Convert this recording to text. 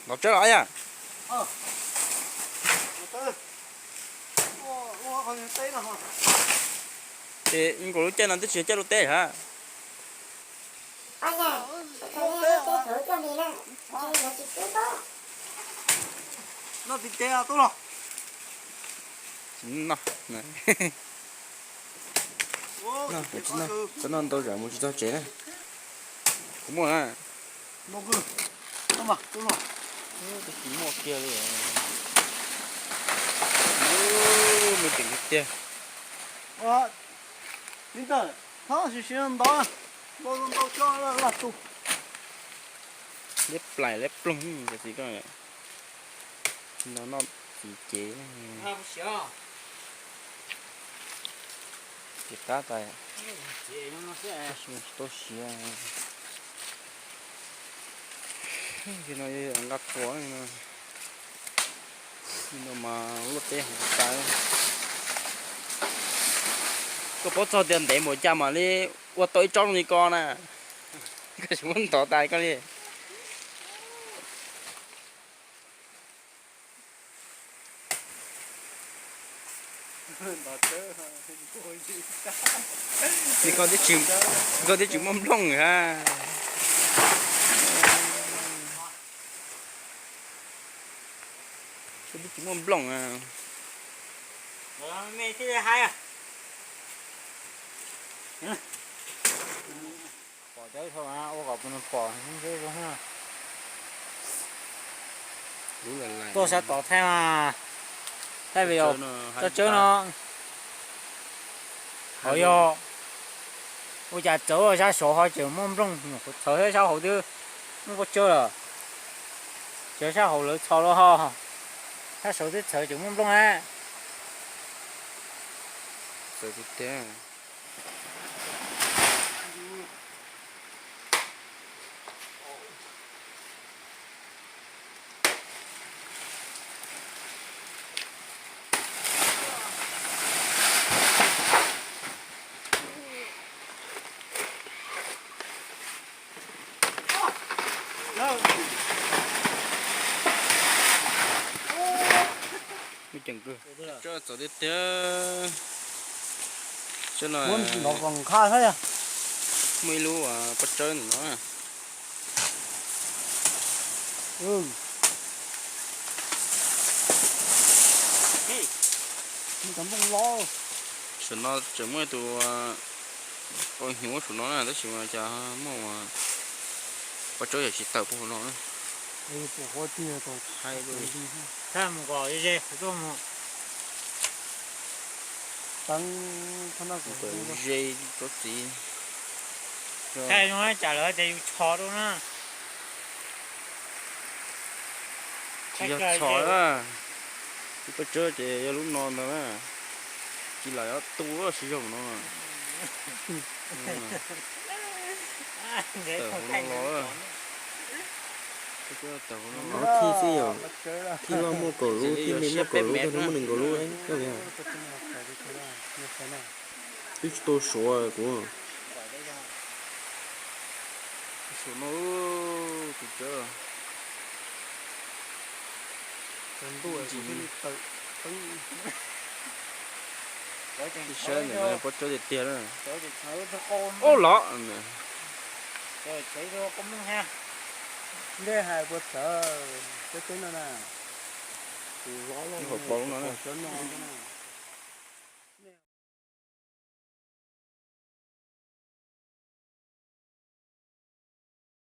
Ntov tsawb los yog? Ces nkaus lub caij no twb tsis yog caij lub teb hab. Tsis noj, tsis noj, tsis noj ntau zam mus tsis txog tsev na. Kuv muaj na. Twb tsis muaj kiag li. Me ceem tiag tiag. Liab plais liab ploog cov txiv ko. Noj noj txiv cev. Ces qab tas, tsis tau siav. Ces no nqa qhuav no, no mas luaj teb hauv tas. Koj paub txog tias ntev npaum cas mam li ua tau ib tsob zoo li ko na. Koj tsis muab ntov tas koj li. Koj twb tsis, koj twb tsis muaj nplooj ha. Koj twb tsis muaj nplooj. Pom cov ua kom pom. Tuaj sab tod thaij mas, thaij video tsob tsawb no. Hos yog ua cas txawv sab saud ho tseem muaj nplooj, txhawv sab hauv twb muaj pob tsawb lawm. Txawv sab hauv lawv txhos los ho, sab saud twb txhawv tseem muaj nplooj na. Muaj ceem kawg. Tsob txawv tiag tiag. Tsob no muaj ib lub pob tsawb ntawm no. Saum no tseem muaj tus poj hnyuv saum no na, tab sis mas cas muaj pob tsawb yam tsis tawm puag hauv no na. Ze tsob txiv. Thaij zoo cas lawv tias yus txhos rau na. Tsis yog txhos na, tus pob tsawb ces yog lub no ntag na. Tsis lam yuav tu lub siv zog no. Tawm hauv no los. Pob tsawb tawm hauv no. Thij xwb yog, thij loj muaj kaum lub, thij me muaj kaum lub, thij no muaj nees nkaum lub. Twb tsis tau suav kuv. Saum no tus tsawb. Saib ntawm no pob tsawb tiag tiag na. Ub los. Ntej hais puas txawv tsob tsawb no na. Tus loj loj hauv paus no na.